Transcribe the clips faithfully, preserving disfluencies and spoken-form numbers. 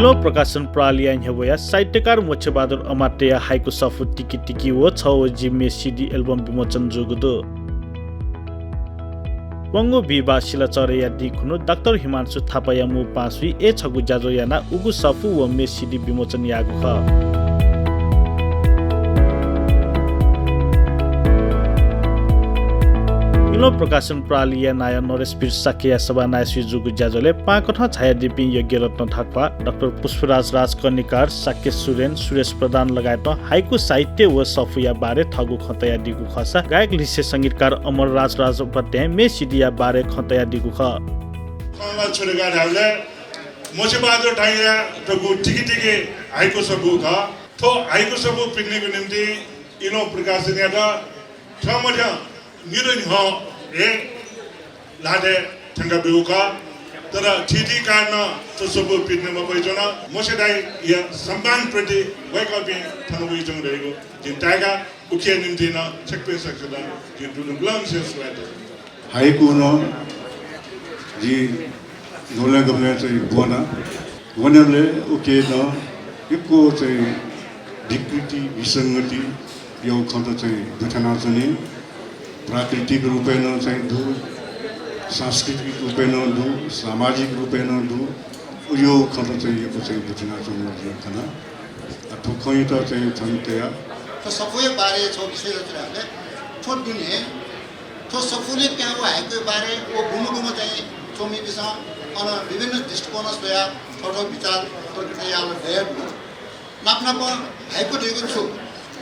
इलोहं प्रकाशन प्रणालीया न्ह्यब्वया साहित्यकार मोक्षबहादुर अमात्यया हाइकु सफू तिकी तिकी व छ व जि मे सिडी एल्बम विमोचन जूगु दु। वंगु बिहिबाः सिलाचह्रेया दिं खुन्हु डाक्टर हिमांशु थापाया मू पाँसुइ ए छगू ज्याझ्वः यानाः उगु सफू व मे सिडी विमोचन याःगु खः। इलोहं प्रकाशन प्रणालीया नायः नरेशवीर शाक्यया सभानायःसुइ जूगु ज्याझ्वलय् पाहांकथं झायादीपिं यज्ञरत्न थाख्वाः, डाक्टर पुष्पराज राजकर्णिकार, शाक्य सुरेन, सुरेश प्रधान लगायतं हाइकु साहित्य व सफूया बारे थःगु खँ तयादीगु खःसा गायक लिसे संगीतकार अमरराज राजोपाध्यायं मे सिडीया बारे खँ तयादीगु खः। खँ ला छु धकाः धाःबलय् मोक्षबहादुर दाइया थःगु तिकी तिकी हाइकु सफू खः। थ्व हाइकु सफू पिकनिकको निम्ति इलोहं प्रकाशनयात थ्यंमथ्यं निदँ न्ह्यः हे ल्हातय् थ्यंका ब्यूगु खः। तर थीथी कारणं थ्व सफू पिकनिक मफयाच्वन। मोक्ष दाइया सम्मान प्रति वय्कःपिं थन वयाच्वंगु धइगु जिं ताय्का। उकिया निम्ति नं छकपिं सकसितं जिं दुनुगलंनिसें सुभाय् देछाना। हाइकु नं जिं न्ह्यलय् गबलें चाहिँ ब्वना। ब्वनेबलय् उकी नं यक्व चाहिँ विकृति, विसंगति यो खँत चाहिँ दुथ्यानाच्वनी। प्राकृतिक रूपय् नं चाहिँ दु, सांस्कृतिक रूपय् नं दु, सामाजिक रूपय् नं दु। यो खँत चाहिँ यक्व चाहिँ दुथ्यानाच्वंगु जिं खना। आ, थ्व खँयात चाहिँ थन तया। थ्व सफूया बारे छगू विशेष यानाः धायेबलय् थ्व दुने थ्व सफूले प्याःगु हाइकुया बारे व गुम्ह गुम्ह चाहिँ च्वमिपिसं अन विभिन्न दृष्टिकोणं स्वयाः थःथःगु विचार प्रकट याःगु दया दु। नाप नापं हाइकु धइगु छु,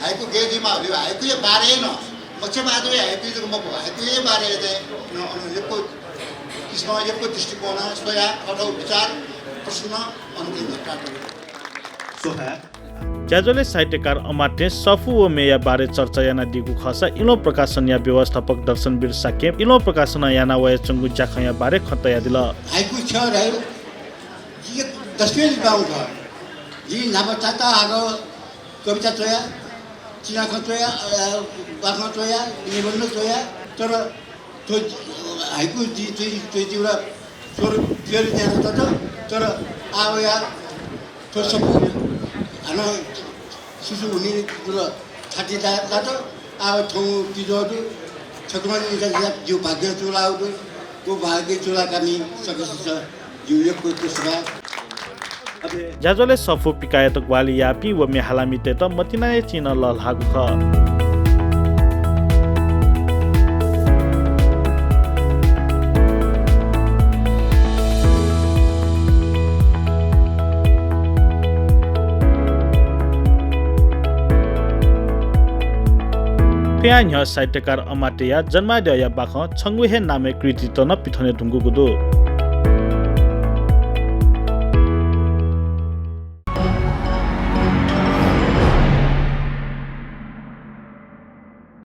हाइकु गय् जुइमाः धइगु हाइकुया बारे नं, मोक्षबहादुरया हाइकु जक मखु, हाइकुया बारे चाहिँ न, अन यक्व किसिमं यक्व दृष्टिकोणं स्वयाः थःथःगु विचार प्रश्न अन भिन्न प्राप्त। ज्याझ्वलय् साहित्यकार अमात्यं सफू व मेया बारे चर्चा यानादीगु खःसा इलोहं प्रकाशनया व्यवस्थापक दर्शनवीर शाक्यं इलोहं प्रकाशनं याना वयाच्वंगु ज्याखँया बारे खँ तयादिल। हाइकु ख्यः धाइ, जिके दसवें लिबां खः। जिं न्हापा चाता हाकः कविता च्वया, चिनाखँ च्वया, अ, बाखं च्वया, निबन्ध च्वया, तर थ्व हाइकु जिं च्वइ-, च्वयादीगु ला स्वर पियर न्याना तत, तर आः वयाः थ्व सफू हानं सुसु हुने जुल, थाति ला-, लात। आः थौं पिज्वः दु, छकलं निता जिगु भाग्य चूलाःगु दु। व भाग्य चूलाकामि सकसित जिगु यक्व यक्व सुभाय्। ज्याझ्वलय् सफू पिकायेत ग्वाहालि याःपिं व म्ये हालामितय्त मतिनाया चिं नं लःल्हाःगु खः। थ्वया न्ह्यः साहित्यकार अमात्यया जन्माद्यःया बाखं छंगु हे नामय् कृतित नं पिथने धुंकूगु दु।